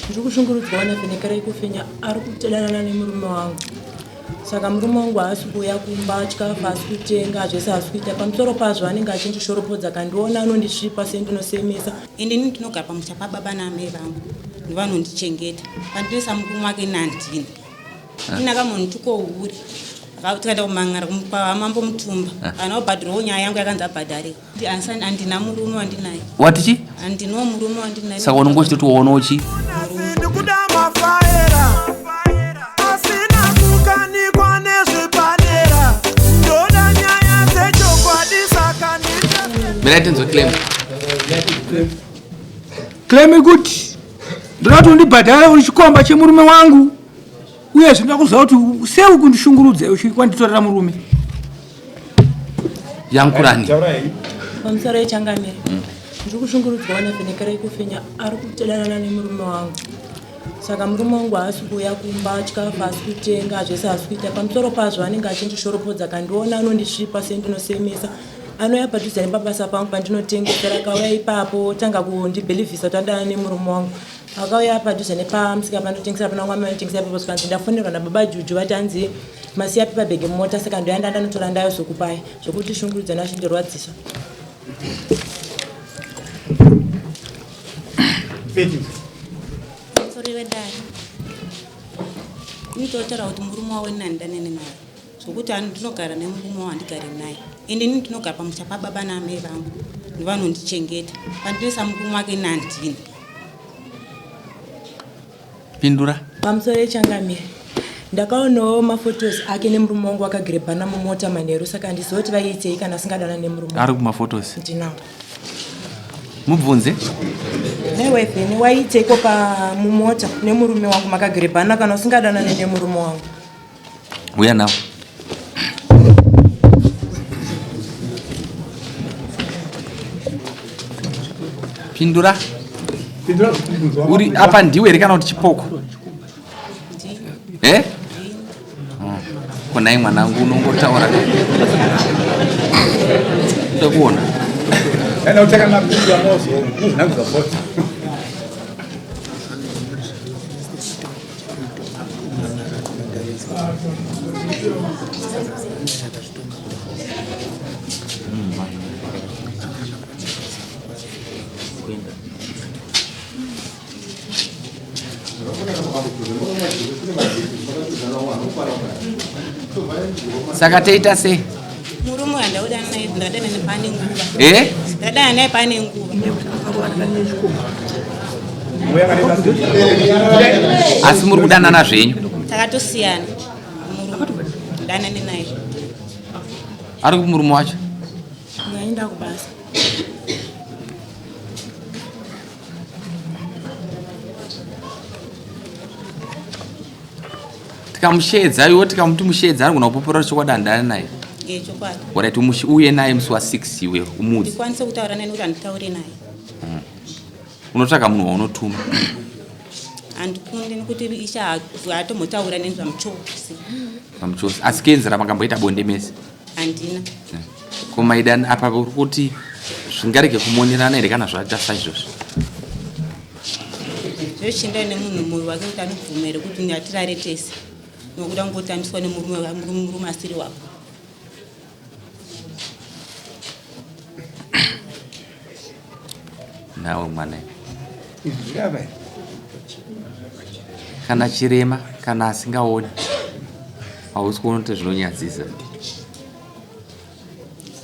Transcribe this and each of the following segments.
Ndiri kushungurudzwa navhenekera kufenya ari kutodanana nemurume wangu. Saka murume wangu haasi kuuya kumba, chikafu haasi kutenga, zvese haasi kuita. Pamusoro pazvo anenge achindishoropodza akandiona anondisvipa sendinosemesa. Ende ini ndinogara pamusha pababa naamai vangu ndovanondichengeta. Pandinoisa murume wake ini handina. Ini akamunhu uri tikaenda kumangara kwamambo Mutumba ana kubhadhirawo nyaya yangu yakanzi abhadhare. Handina murume wandinaye. Wati chi? Handinawo murume wandinaye. Saka unongo uchitoti waonawo chi? Ndikuda mafaera asina kukanikwa nezvipanera ndoda nyaya dzechokwadi saka ndite Mirai tinzwe claim. Claim kuti ndoda kuti undibhadhare uri chikomba chemurume wangu uyezve ndoda kuziva kuti sei uri kundishungurudza uchikwanditorera murume. Yankurani. Pamusoro yechangamire. Ndiri kushungurudzwa navhenekera kufenya ari kutodanana nemurume wangu. Saka murume wangu haasi kuuya kumba, chikafu haasi kutenga, zvese haasi kuita. Pamusoro pazvo anenge achindishoropodza akandiona anondisvipa sendinosemesa. Anouya padhuze nepabasa pangu pandinotengesera akauya ipapo otanga kundibhilivhisa kuti adana nemurume wangu. Akauya padhuze nepamusika pandinotengesera pana mwana anotengesa ipapo zvikanzi ndafonerwa nababa Juju vati hanzi masiya pepa bhegi mumota saka ndoya ndandanotora ndayozokupai zvokuti shungurudzana achindirwadzisa. Musoro wedare. Ndinotaura kuti murume wawe nani ndanene naye. Zvokuti ndinogara nemurume wawo handigari naye. Ende ini ndinogara pamusha pababa naamai vangu ndovanondichengeta. Pandinoisa murume wake ini handina. Pindura. Pamusoro yechangamire. Ndakaonawo mafotos ake nemurume wangu akagirebhana mumota manheru saka handizivi kuti vaiitei kana asingadana nemurume. Ari kumafotos. Ndinawo. Mubvunze. Newe Vhene waiiteiko pa mumota nemurume wangu makagirebhana kana usingadanane nemurume wangu? Uya nawo. Pindura. Uri apa ndiwe here kana kuti chipoko? Eh? Konai mwanangu unongotaura. Ndokuona. Ena utaka mapindu amozo, unozvinangidza bota. Saka toita sei? Murume uyu ndakudana naye ndakadana naye pane nguva. Eh? Ndakadana naye pane nguva. Asi muri kudanana zvenyu? Takatosiyana. Murume danane naye. Ari kumurume wacho? Ndaenda kubasa. Tikamusheedza iwe tikamuti musheedza anogona kupupura chokwadi handana naye. Eh, chokwadi. Alright, uye naye musi wa 6 iwe umuudze. Ndikwanise kutaura naye nekuti handitaure naye. Unotsvaga munhu waunotuma. Handikundi nekuti isha hatombotaura neni zvamuchosi. Zvamuchosi. Asi kenzera makamboita bonde mese? Handina. Ko maidani apa uri kuti zvingarege kumonerana here kana zvaita saizvozvo? Zvochienda nemunhu moyo wake kuti anobvuma here kuti hatirare tese. Nokuda kungotambiswa nemurume murume asiri wako. Nawe mwana kana chirema kana asingaoni hausi kuona kuti zvinonyadzisa.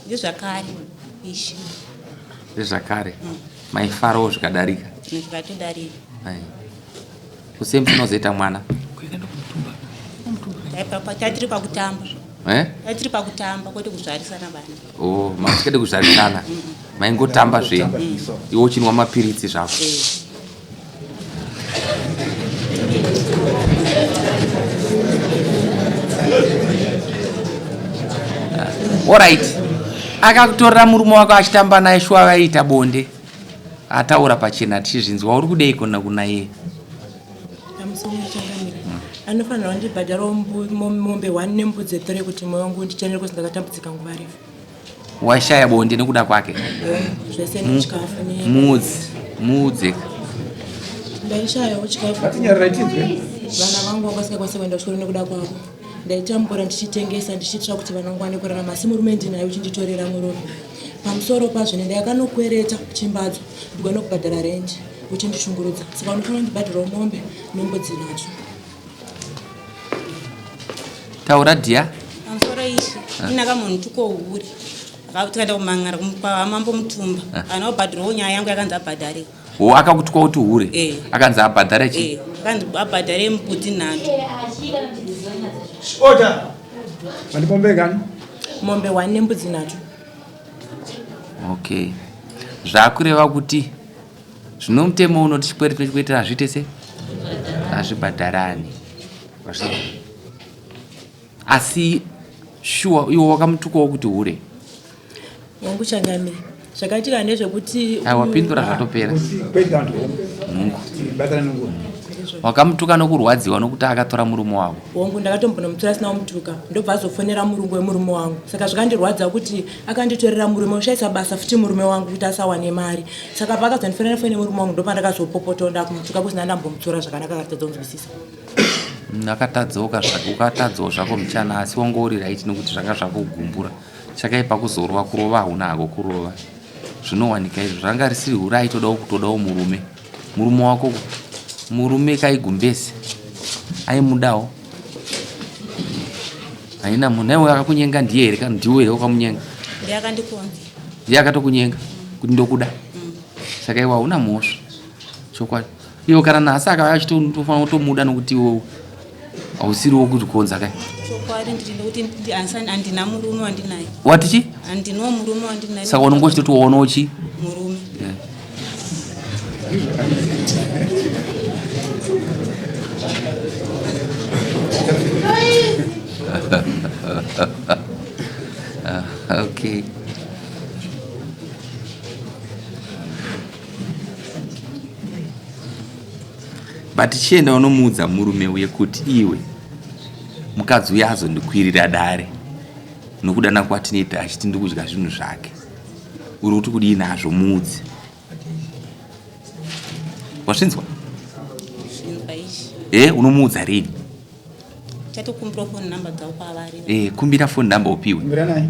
Ndezvakare ishi. Ndezvakare. Maifarawo zvikadarika. Zvikatodarika. Kusei munozoita mwana? Tatiri pakutamba. Eh? Tatiri pakutamba kwete kuzvarisana vana. Oh, masikade kuzvarisana. Maingotamba zvenyu. Iwe uchinwa mapiritsi zvako. Alright. Akakutorera murume wako achitamba naye shuwa vaiita bonde. Ataura pachena tichizvinzwa uri kudei kona kuna iye? Anofanira kundibhadharawo mombe 1 nembudzi 3 kuti moyo wangu undichenere kuti ndakatambudzika nguva refu. Washaya bonde nekuda kwake? Zvese nechikafu ne Muudze, muudze. Ndaishayawo chikafu. Ngatinyarara tinzwe. Vana vangu vanga vasingakwanisi kuenda kuchikoro nekuda kwako. Ndaitambura ndichitengesa ndichiitira kuti vana vangu vawane kurarama asi murume ndinaye uchinditorera murume. Pamusoro pazvo ndaikanokwereta chimbadzo ndigone kubhadhara rent uchindishungurudza. Saka unofanira kundibhadharawo mombe nembudzi nacho. Taura dhiya. Pamusoro ishe, inaka munhu tukohure. Tikaenda kumangara kwamambo Mutumba. Ana kubhadharawo nyaya yangu yakanzi abhadhare. Wo akakutukwa kuti hure Eh. akanzi abhadhare chii? Eh, akanzi abhadhare mbudzi nhatu. Order. Mandipombe gani? Mombe 1 nembudzi nhatu. Okay. Zvakureva kuti zvino mutemo unoti chikwereti nechikwereti hazviite se hazvibhadharani. Asi shuwa iwe wakamutukawo kuti hure. Wangu changamire. Zvakaitika ndezvekuti Aiwa wapindura zvatopera. Nungu. Wakamutuka nokurwadziwa nokuti akatora murume wako. Hongu ndakatombonomutora sina kumutuka ndobva azofonera murungu wemurume wangu saka zvakandirwadza kuti akanditorera murume oshaisa basa futi murume wangu kuti asawane mari saka paakazondifonera foni yemurume wangu ndopandakazopopota ndakumutuka kusina ndambomutora zvakanaka akatadza kunzwisisa. Akatadzoka zvake ukatadzawo zvako mchana asi wanga uri right nokuti zvanga zvakugumbura chakaipa kuzorova kurova hauna hako kurova zvinowanika izvo zvanga risiri hure aitodawo kutodawo murume murume wako murume kaigumbezi aimudawo haina munhu aiwe akakunyenga ndiye here kana ndiwe here wakamunyenga Ndiye akandikonza. ndiye akatokunyenga kuti ndokuda saka iwe hauna mhosva chokwadi iwe kana nhasi akauya achitofanira kutomuda nokuti iwe hausiri wokukonza kai Chokwadi ndiri nekuti handina murume wandinaye. Wati chi? Handinawo murume wandinaye. Saka unonge uchitoti waonawo chi? Murume. Yeah. Okay. But chienda unomuudza murume uye kuti iwe mukadzi uye azondikwirira dare nokudana kwatinoita achiti ndikudya zvinhu zvake uri kuti kudii nazvo muudzi wazvinzwa e unomuudza rini Chatokumbira phone number dzavo kwavari. Eh, kumbira phone number upiwe. Kumbira naye.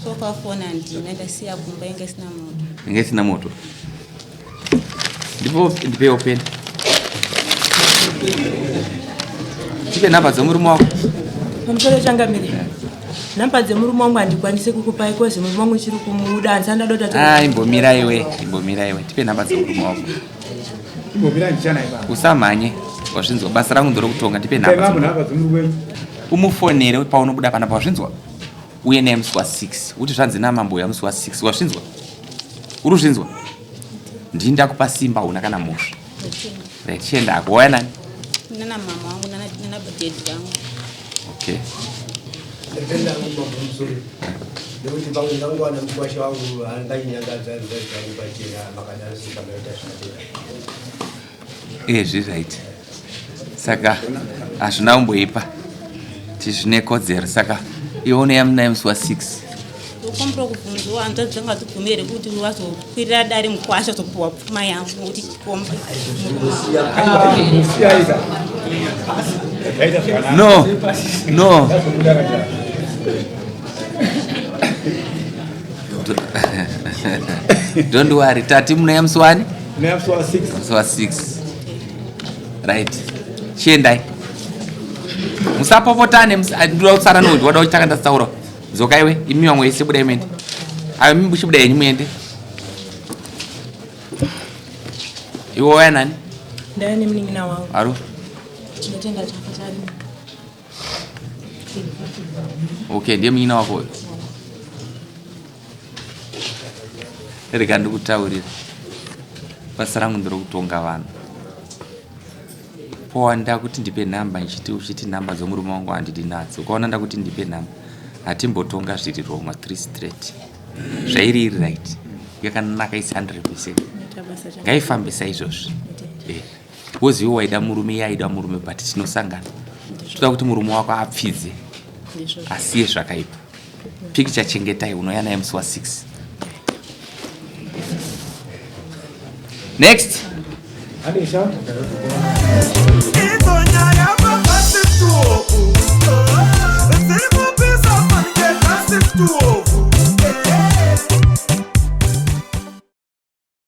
So far phone handina ndasiya kumba inge isina moto. Inge isina moto. Ndipo ndipewo pen. Tipe namba dzemurume wako. Pamusoro changamire. Namba dzemurume wangu handikwanisi kukupai kozi murume wangu chiri kumuda handisati ndadota. Ah, imbomira iwe, imbomira iwe. Tipe namba dzemurume wako. Usamhanye wazvinzwa basa rangu nderekutonga ndipe nhamba umufonere paunobuda panapa wazvinzwa uye naye musi wa6 uti zvanzi namambo uya musi wa6 wazvinzwa uri kuzvinzwa ndini ndakupa simba hauna kana mhosva right chienda hako wauya nani nana mama wangu nana daddy vangu okay Ndapenda hangu mambo musoro nekuti pamwe ndangowana mukwasha wangu anganyangadza nzai dzangu pachena makadaro sikamaita zvakadera. Eh, zviri right saka hazvina kumboipa tizvine kodzero saka iwe unoya munaye musi wa6 Ndokumbira kubvunzwa hanzvadzi dzangu hadzibvumi here kuti vazokwirira dare mukwasha zopuhwa pfuma yangu nokuti chikomba. No, no. Don't worry, tati munoya musi wani? Munoya musi wa 6. Musi wa 6. Right. Chiendai. Musapopotane, ndoda kutsara nokuti wada kuchitanga ndasitaura. Dzoka iwe, imi vamwe vese budai muende. Ayo imi chibuda henyu muende. Iwe waya nani? Ndaya nemunin'ina wangu. Aro. Tinotenda chafa chari. Okay, ndiye munin'ina wako uyo. Rega ndikutaurira. Basa rangu nderokutonga vanhu. Powa ndakuti ndipe nhamba ndichiti uchiti nhamba dzomurume wangu handidi nadzo. Ukaona ndakuti ndipe nhamba hatimbotonga zviri wrong tiri straight. Zvairi iri right yakanaka is 100%. Ngaifambe saizvozvi. Eh. Woziva waida murume iye aida murume but tinosangana. Toda kuti murume wako apfidze asiye zvakaipa. Picture chengetai unouya naye musi wa 6. Next. Handisha. Idzo.